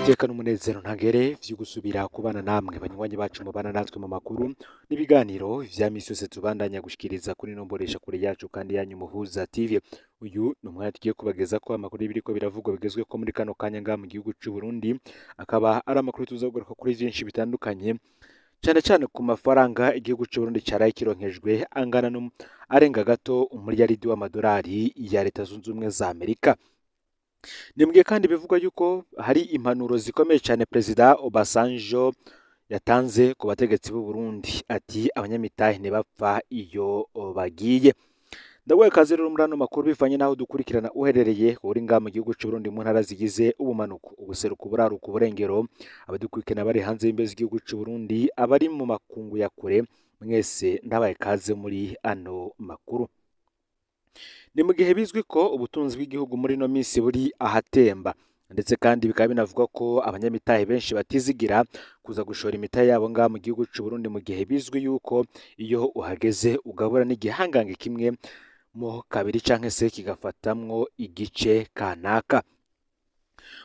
Iteka n'umunezero ntagere vyo gusubira kubana namwe banywanyi bacu mubana natwe mu makuru n'ibiganiro vya misi yose tubandanya gushikiriza kuri ino mboneshakure yacu kandi yanyu Muhuza TV. Uyu ni umwanya tugiye kubagezako amakuru y'ibiriko biravugwa bigezweko muri kano kanya ngaha mu gihugu c'u Burundi, akaba ari amakuru tuza kugaruka kuri vyinshi bitandukanye, cane cane ku mafaranga igihugu c'u Burundi caraye kironkejwe angana arenga gato umuriyaridi w'amadolari ya Leta Zunze Ubumwe za Amerika. Ni mugihe kandi bivugwa yuko hari impanuro zikomeye cane Perezida Obasanjo yatanze ku bategetsi b'u Burundi, ati abanyamitahe ntibapfa iyo bagiye. Ndaguhaye ikaze rero muri ano makuru bivanye n'aho dukurikirana uherereye, uri ngaha mu gihugu c'u Burundi mu ntara zigize ubumanuko, ubuseruko, uburaruko, uburengero, abadukurikirana bari hanze y'imbibe z'igihugu c'u Burundi, abari mu makungu ya kure, mwese ndabaye ikaze muri ano makuru. Ni mu gihe bizwi ko ubutunzi bw'igihugu muri ino minsi buri ahatemba, ndetse kandi bikaba binavugwa ko abanyamitahe benshi batizigira kuza gushora imitahe yabo ngaha mu gihugu c'u Burundi, mu gihe bizwi yuko iyo uhageze ugabura n'igihangange kimwe mo kabiri canke se kigafatamwo igice kanaka.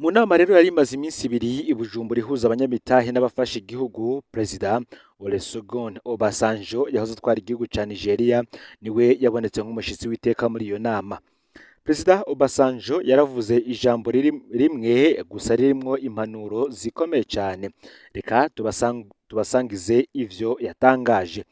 Mu nama rero yari imaze iminsi ibiri i Bujumbura ihuza abanyamitahe n'abafasha igihugu, Perezida Olusegun Obasanjo yahoze atwara igihugu ca Nigeria niwe yabonetse nk'umushitsi w'iteka muri iyo nama. Perezida Obasanjo yaravuze ijambo rimwe gusa ririmwo impanuro zikomeye cane. Reka tubasangize ivyo yatangaje.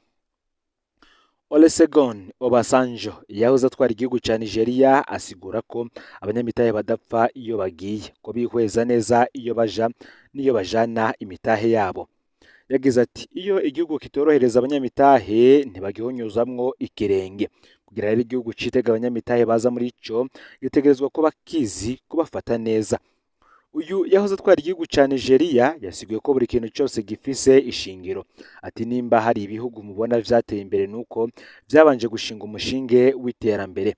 Olusegun Obasanjo yahoze atwara igihugu ca Nigeria asigura ko abanyamitahe badapfa iyo bagiye, ko bihweza neza iyo baja n'iyo bajana imitahe yabo. Yagize ati iyo igihugu kitorohereza abanyamitahe ntibagihonyuzamwo ikirenge. Kugira rero igihugu citega abanyamitahe baza muri ico, gitegerezwa kuba kizi kubafata neza. Uyu yahoze atwara igihugu ca Nigeria yasiguye ko buri kintu cose gifise ishingiro. Ati nimba hari ibihugu mubona vyateye imbere nuko vyabanje gushinga umushinge w'iterambere.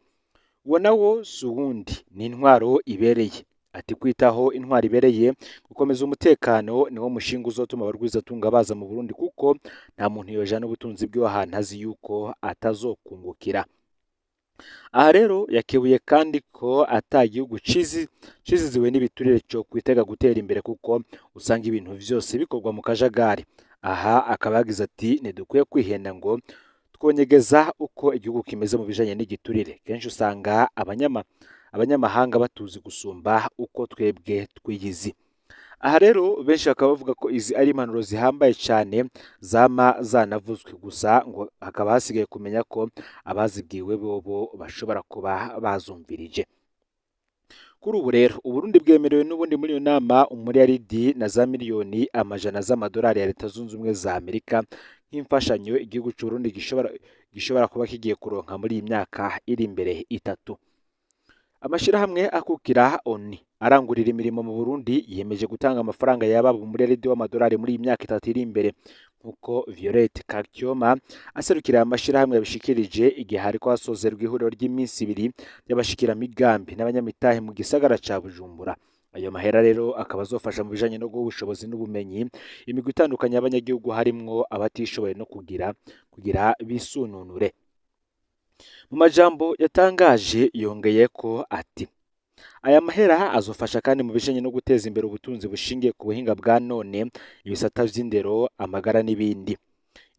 Uwo nawo si uwundi, ni intwaro ibereye. Ati kwitaho intwaro ibereye, gukomeza umutekano niwo mushinge uzotuma abarwizatunga baza mu Burundi, kuko nta muntu yojana ubutunzi bwiwe ahantu azi yuko atazokungukira. Aha rero yakebuye kandi ko ata gihugu ciziziwe n'ibiturire co kwitega gutera imbere, kuko usanga ibintu vyose bikorwa mu kajagari. Aha akaba yagize ati ntidukwiye kwihenda ngo twonyegeza uko igihugu kimeze mu bijanye n'igiturire. Kenshi usanga abanyamahanga batuzi gusumba uko twebwe twiyizi. Aha rero benshi bakaba bavuga ko izi ari impanuro zihambaye cane zama zanavuzwe, gusa ngo hakaba hasigaye kumenya ko abazibwiwe bobo bashobora kuba bazumvirije. Kuri ubu rero Uburundi bwemerewe n'ubundi muri iyo nama umuriyaridi na za miliyoni amajana z'amadolari ya Leta Zunze Ubumwe za Amerika nk'imfashanyo igihugu c'u Burundi gishobora kuba kigiye kuronka muri iyi myaka iri imbere itatu. Amashirahamwe akukira ONU arangurira imirimo mu Burundi yiyemeje gutanga amafaranga yababa umuriyaridi w'amadolari muri iyi myaka itatu iri imbere, nkuko Violette Kakioma aserukira amashirahamwe yabishikirije igihe hariko hasozerwa ihuriro ry'iminsi ibiri y'abashikiramigambi n'abanyamitahe mu gisagara ca Bujumbura. Ayo mahera rero akaba azofasha mu bijanye no guha ubushobozi n'ubumenyi imigwi itandukanye y'abanyagihugu harimwo abatishoboye no kugira bisununure. Mu majambo yatangaje yongeye ko ati aya mahera azofasha kandi mu bijanye no guteza imbere ubutunzi bushingiye ku buhinga bwa none, ibisata vy'indero, amagara n'ibindi.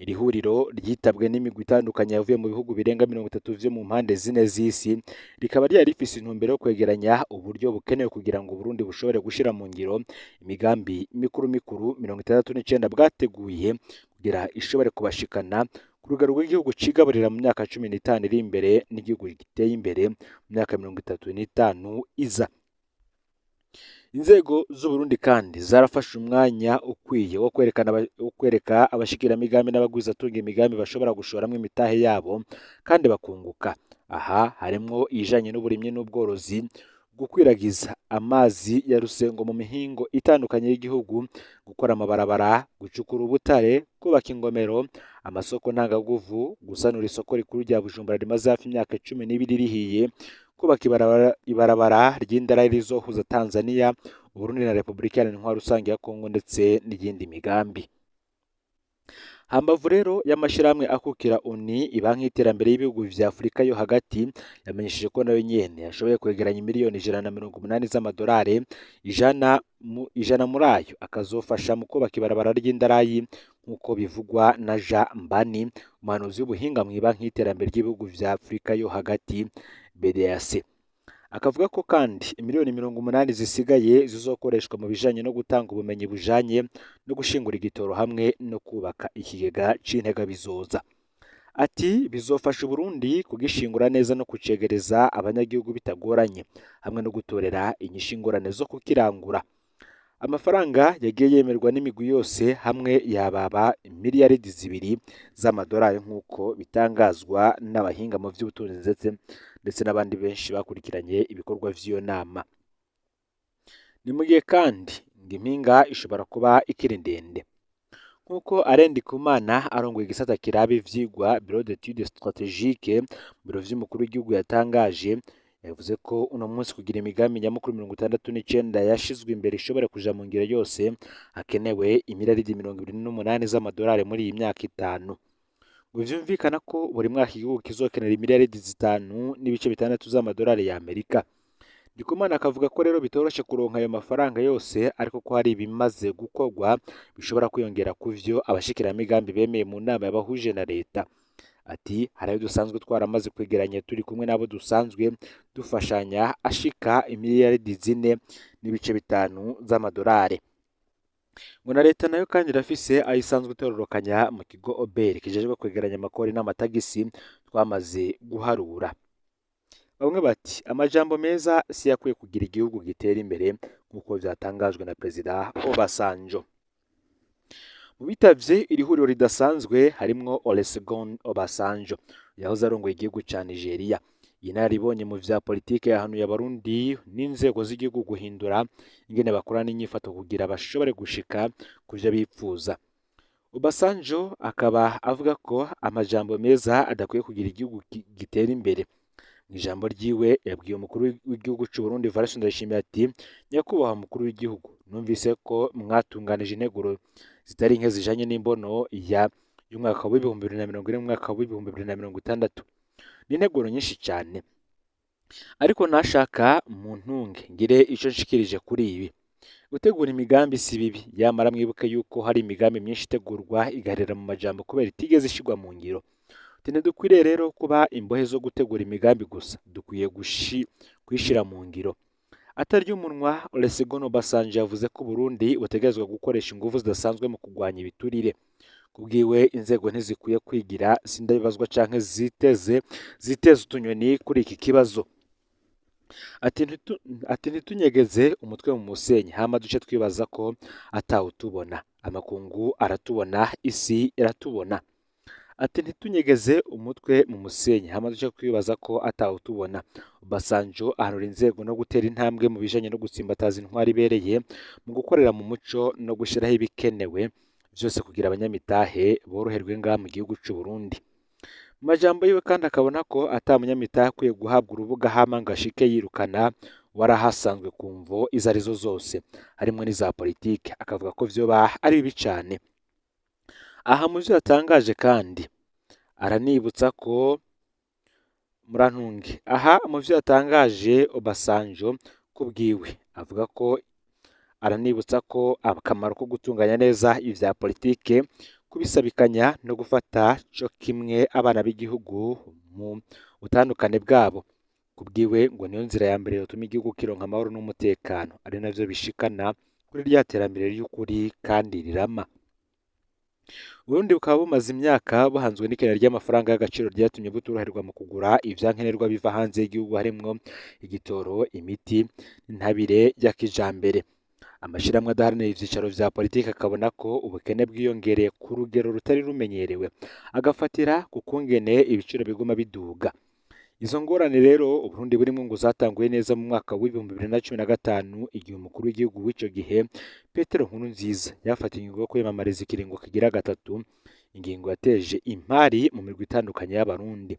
Iri huriro ryitabwe n'imigwi itandukanye yavuye mu bihugu birenga 30 vyo mu mpande zine z'isi, rikaba ryari rifise intumbero yo kwegeranya uburyo bukenewe kugira ngo Uburundi bushobore gushira mu ngiro imigambi mikuru mikuru 69 bwateguye kugira ishobore kubashikana ku rugero rw'igihugu cigaburira mu myaka 15 iri imbere n'igihugu giteye imbere mu myaka 35 iza. Inzego z'Uburundi kandi zarafashe umwanya ukwiye wo kwereka abashikiramigambi n'abagwizatunga imigambi bashobora gushoramwo imitahe yabo kandi bakunguka. Aha harimwo ijanye n'uburimyi n'ubworozi, gukwiragiza amazi ya Rusengo mu mihingo itandukanye y'igihugu, gukora amabarabara, gucukura ubutare, kubaka ingomero, amasoko ntangaguvu, gusanura isoko rikuru rya Bujumbura rimaze hafi imyaka 12 rihiye, kubaka ibarabara ry'indara rizohuza Tanzania, Uburundi na Repubulika Iharanira Intwaro Rusange ya Kongo ndetse n'iyindi migambi. Hambavu rero y'amashirahamwe akukira ONU, ibanki y'iterambere y'ibihugu vya Afurika yo hagati yamenyesheje ko nayo nyene yashoboye kwegeranya miliyoni 180 z'amadolari, 100 muri ayo akazofasha mu kubaka ibarabara ry'indarayi, nk'uko bivugwa na Jean Mbani, umuhanuzi w'ubuhinga mu ibanki y'iterambere ry'ibihugu vya Afurika yo hagati BDAC. Akavuga ko kandi miliyoni 80 zisigaye zizokoreshwa mu bijanye no gutanga ubumenyi bujanye no gushingura igitoro hamwe no kubaka ikigega c'integabizoza. Ati bizofasha Uburundi kugishingura neza no kucegereza abanyagihugu bitagoranye, hamwe no gutorera inyishu ingorane zo kukirangura. Amafaranga yagiye yemerwa n'imigwi yose hamwe yababa miliyaridi 2 z'amadolari, nk'uko bitangazwa n'abahinga mu vy'ubutunzi ndetse n'abandi benshi bakurikiranye ibikorwa vy'iyo nama. Ni mu gihe kandi ngo impinga ishobora kuba ikiri ndende, nk'uko Alain Ndikumana arongoye igisata kiraba ivyigwa Bureau d'études stratégiques mu biro vy'umukuru w'igihugu yatangaje, yavuze ko uno munsi kugira imigambi nyamukuru 69 yashizwe imbere ishobora kuja mu ngiro yose hakenewe imiliyaridi 28 z'amadolari muri iyi myaka 5. Ngo vyumvikana ko buri mwaka igihugu kizokenera imiliyaridi 5.6 z'amadolari ya Amerika. Ndikumana akavuga ko rero bitoroshe kuronka ayo mafaranga yose, ariko ko hari ibimaze gukorwa bishobora kwiyongera ku vyo abashikiramigambi bemeye mu nama yabahuje na leta. Ati hari ayo dusanzwe twaramaze kwegeranya turi kumwe n'abo dusanzwe dufashanya ashika imiliyaridi 4.5 z'amadolari. Ngo na leta nayo kandi irafise ayo isanzwe itororokanya mu kigo OBR kijejwe kwegeranya amakori n'amatagisi twamaze guharura. Bamwe bati amajambo meza si yakwiye kugira igihugu gitera imbere, nk'uko vyatangajwe na Perezida Obasanjo. Mu bitavye iri huriro ridasanzwe harimwo Olusegun Obasanjo yahoze arongoye igihugu ca Nigeria. Iyi nararibonye mu vya politike yahanuye abarundi n'inzego z'igihugu guhindura ingene bakora n'inyifato kugira bashobore gushika ku vyo bipfuza. Obasanjo akaba avuga ko amajambo meza adakwiye kugira igihugu gitera imbere. Mu ijambo ryiwe yabwiye umukuru w'igihugu c'u Burundi Evariste Ndayishimiye ati nyakubahwa mukuru w'igihugu, numvise ko mwatunganije integuro zitari nke zijanye n'imbono ya y'umwaka w'2040 n'umwaka w'2060. Ni integuro nyinshi cyane, ariko ntashaka mu ntunge ngire ico nshikirije kuri ibi. Gutegura imigambi si bibi, yamara mwibuke yuko hari imigambi myinshi itegurwa igaherera mu majambo kubera itigeze ishirwa mu ngiro. Ntidukwiriye rero kuba imbohe zo gutegura imigambi gusa, dukwiye kuyishira mu ngiro. Atarya umunwa, Olusegun Obasanjo yavuze ko Burundi butegerezwa gukoresha ingufu zidasanzwe mu kurwanya ibiturire. Kubwiwe inzego ntizikwiye kwigira sindabibazwa canke ziteze utunyoni kuri iki kibazo. Ati ntitunyegeze umutwe mu musenyi hama duce twibaza ko atawutubona. Amakungu aratubona, isi iratubona. Ati ntitunyegeze umutwe mu musenyi hama duce twibaza ko atawutubona. Obasanjo ahanura inzego no gutera intambwe mu bijanye no gutsimbataza intwari ibereye mu gukorera mu muco no gushiraho ibikenewe vyose kugira abanyamitahe boroherwe ngaha mu gihugu c'u Burundi. Mu majambo yiwe kandi akabona ko ata munyamitahe akwiye guhabwa urubuga hama ngo ashike yirukana warahasanzwe ku mvo izo arizo zose, harimwo n'iza politike, akavuga ko vyoba ari bibi cane. Aha mu vyo yatangaje kandi aranibutsa ko murantunge. Aha mu vyo yatangaje Obasanjo kubwiwe avuga ko aranibutsa ko akamaro ko gutunganya neza ivya politike, kubisabikanya no gufata co kimwe abana b'igihugu mu butandukane bwabo. Kubwiwe ngo niyo nzira ya mbere yotuma igihugu kironka amahoro n'umutekano, ari navyo bishikana kuri rya terambere ry'ukuri kandi rirama. Uburundi bukaba bumaze imyaka buhanzwe n'ikena ry'amafaranga y'agaciro ryatumye butoroherwa mu kugura ivyankenerwa biva hanze y'igihugu, harimwo igitoro, imiti n'intabire ya kijambere. Amashirahamwe adaharanira ivyicaro vya politike akabona ko ubukene bwiyongereye ku rugero rutari rumenyerewe, agafatira ku kungene ibiciro biguma biduga. Izo ngorane rero Uburundi burimwo ngo zatanguye neza mu mwaka w'2015, igihe umukuru w'igihugu w'ico gihe Petero Nkurunziza yafata ingingo yo kwiyamamariza ikiringo kigira gatatu, ingingo yateje impari mu mirwi itandukanye y'abarundi.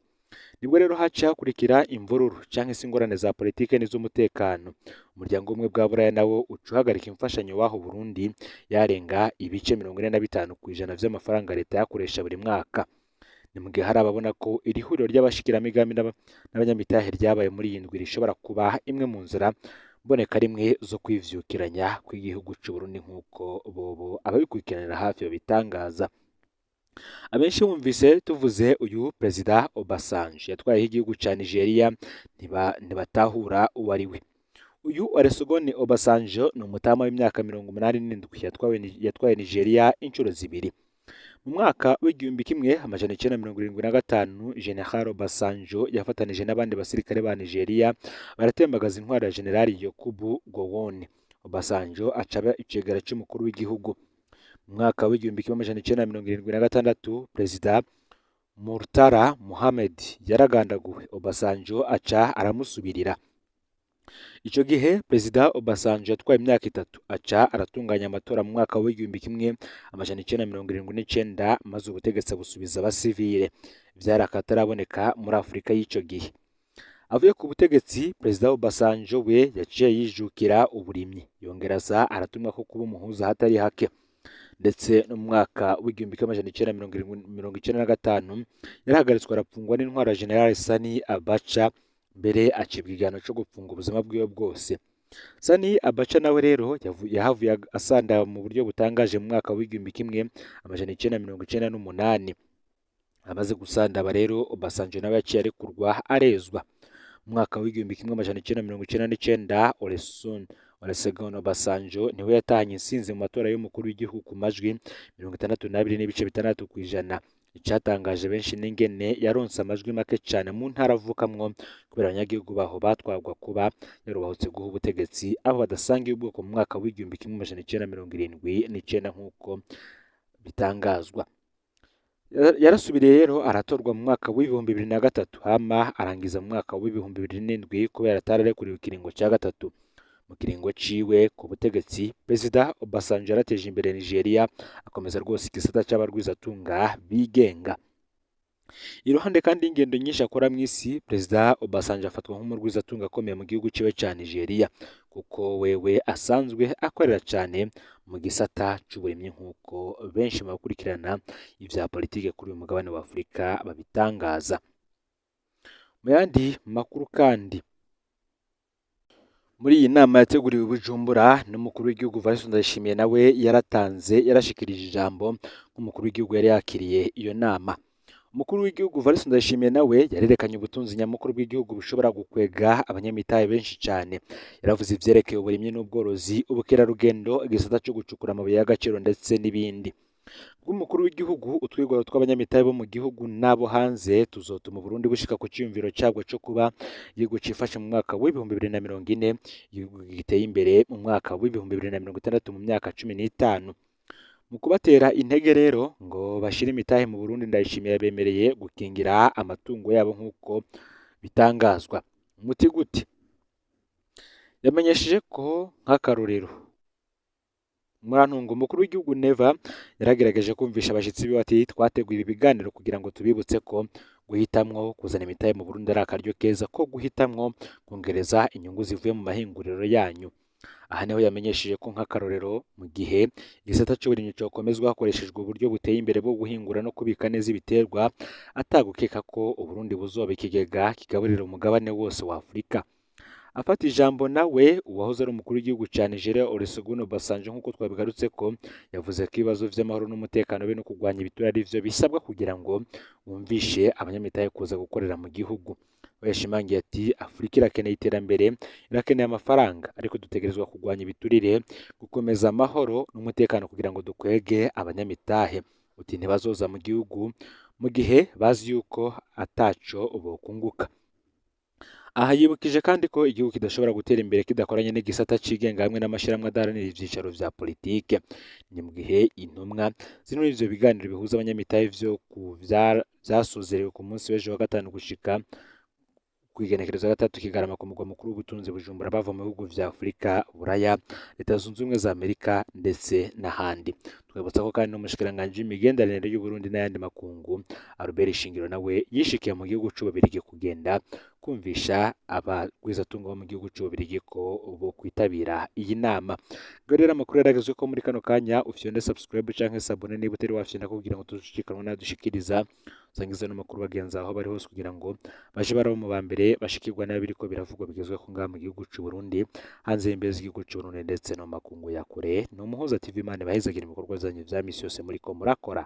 Nibwo rero haciye hakurikira imvururu canke se ingorane za politike n'iz'umutekano. Umuryango w'Ubumwe bwa Buraya nawo uca uhagarika imfashanyo w'aho Burundi yarenga ibice 45% vy'amafaranga leta yakoresha buri mwaka. Ni mu gihe hari ababona ko iri huriro ry'abashikiramigami n'abanyamitahe ryabaye muri iyi ndwi rishobora kuba imwe mu nzira mboneka rimwe zo kwivyukiranya kw'igihugu c'Uburundi, nk'uko bobo ababikurikiranira hafi babitangaza. Abenshi bumvise tuvuze uyu Perezida Obasanjo yatwayeho igihugu ca Nigeria ntibatahura uwo ari we. Uyu Olusegun Obasanjo ni umutama w'imyaka 87, yatwaye Nigeria inshuro zibiri. Mu mwaka w'1975 General Obasanjo yafatanije n'abandi basirikare ba Nigeria baratembagaza intwaro ya General Yakubu Gowon. Obasanjo aca aba icegera c'umukuru w'igihugu. Mu mwaka w'1976 Perezida Murtala Muhammed yaragandaguwe, Obasanjo aca aramusubirira. Ico gihe Perezida Obasanjo yatwaye imyaka 3, aca aratunganya amatora mu mwaka w'1979, maze ubutegetsi abusubiza abasivile. Vyari akataraboneka muri Afurika y'ico gihe. Avuye ku butegetsi, Perezida Obasanjo we yaciye yijukira uburimyi, yongera aza aratumwa ko kuba umuhuza hatari hake. Ndetse no mu mwaka w'1995 yarahagaritswe arapfungwa n'intwaro ya General Sani Abacha, mbere acibwa igihano co gupfunga ubuzima bwiwe bwose. Sani Abacha nawe rero yahavuye asanda mu buryo butangaje mu mwaka w'1998. Amaze gusandaba rero, Obasanjo nawe yaciye arekurwa arezwa. Mu mwaka w'1999 Olusegun Obasanjo niwe yatahanye intsinzi mu matora y'umukuru w'igihugu ku majwi 62.6%. Icatangaje benshi n'ingene yaronse amajwi make cane mu ntara avukamwo, kubera abanyagihugu baho batwagwa kuba yarubahutse guha ubutegetsi abo badasangiye ubwoko mu mwaka w'1979 nk'uko bitangazwa. Yarasubiriye rero aratorwa mu mwaka w'2003, hama arangiza mu mwaka w'2007 kubera atararekuriwe ikiringo ca gatatu. Mu kiringo ciwe ku butegetsi, Perezida Obasanjo yarateje imbere Nigeria, akomeza rwose igisata c'abarwizatunga bigenga. Iruhande kandi y'ingendo nyinshi akora mw'isi, Perezida Obasanjo afatwa nk'umurwizatunga akomeye mu gihugu ciwe ca Nigeria, kuko wewe asanzwe akorera cane mu gisata c'uburimyi, nk'uko benshi mu bakurikirana ivya politike kuri uyu mugabane wa Afurika babitangaza. Mu yandi makuru kandi, muri iyi nama yateguriwe Bujumbura n'umukuru w'igihugu Evariste Ndayishimiye nawe yaratanze yarashikirije ijambo nk'umukuru w'igihugu yari yakiriye iyo nama. Umukuru w'igihugu Evariste Ndayishimiye nawe yarerekanye ubutunzi nyamukuru bw'igihugu bushobora gukwega abanyamitahe benshi cyane. Yaravuze ivyerekeye uburimyi n'ubworozi, ubukerarugendo, igisata co gucukura amabuye y'agaciro ndetse n'ibindi. Bw'umukuru w'igihugu, utwigoro tw'abanyamitahe bo mu gihugu n'abo hanze tuzotuma Burundi bushika ku ciyumviro cabwo co kuba igihugu cifashe mu mwaka w'2040, igihugu giteye imbere mu mwaka w'2060 mu myaka 15. Mu kubatera intege rero ngo bashire imitahe mu Burundi, Ndayishimiye yabemereye gukingira amatungo yabo nk'uko bitangazwa. Muti gute? Yamenyesheje ko nk'akarorero Murantungo umukuru w'igihugu Neva yaragerageje kumvisha abashitsi biwe ati twateguye ibi biganiro kugira ngo tubibutse ko guhitamwo kuzana imitahe mu Burundi ari akaryo keza ko guhitamwo kongereza inyungu zivuye mu mahinguriro yanyu. Aha niho yamenyesheje ko nk'akarorero mu gihe igisata c'uburimyi cokomezwa hakoreshejwe uburyo buteye imbere bwo guhingura no kubika neza ibiterwa, atagukeka ko Uburundi buzoba ikigega kigaburira umugabane wose wa Afurika. Afata ijambo nawe uwahoze ari umukuru w'igihugu ca Nigeria Olusegun Obasanjo, nk'uko twabigarutse ko yavuze ko ibibazo vy'amahoro n'umutekano be no kurwanya ibitura ari vyo bisabwa kugira ngo bumvishe abanyamitahe kuza gukorera mu gihugu. Yashimangiye ati Afurika irakeneye iterambere, irakeneye amafaranga, ariko dutegerezwa kurwanya ibiturire, gukomeza amahoro n'umutekano kugira ngo dukwege abanyamitahe. Uti ntibazoza mu gihugu mu gihe bazi yuko ataco bokunguka. Aha yibukije kandi ko igihugu kidashobora gutera imbere kidakoranye n'igisata cigenga hamwe n'amashirahamwe adaharanira ivyicaro vya politike. Ni mu gihe intumwa ziri muri ivyo biganiro bihuza abanyamitahe vyo ku vyasozerewe ku munsi w'ejo wa gatanu gushika Kw'igenekerezo 3 Kigarama ku mugwa mukuru w'ubutunzi Bujumbura, bava mu bihugu vya Afurika, Buraya, Leta Zunze Ubumwe za Amerika ndetse n'ahandi. Twibutsa ko kandi n'umushikiranganji w'imigenderanire y'Uburundi n'ayandi makungu, Albert Shingiro, nawe yishikiye mu gihugu c'Ububirigi kugenda kumvisha abagwizatunga bo mu gihugu c'Ububirigi ko bo kwitabira iyi nama. Ngo rero amakuru yaragezwe ko muri kano kanya ufyonde subscribe canke s'abonner niba utari wafyonda, kugira ngo tuzucikanwa nadushikiriza. Usangize no makuru bagenzi aho bari hose kugira ngo baje barabo mu ba mbere bashikirwa nayo biriko biravugwa bigezweho ngaha mu gihugu c'u Burundi, hanze y'imbibe z'igihugu c'u Burundi ndetse no mu makungu ya kure. Ni Umuhuza TV. Imana ibahezagira ibikorwa vyanyu vya misi yose muriko murakora.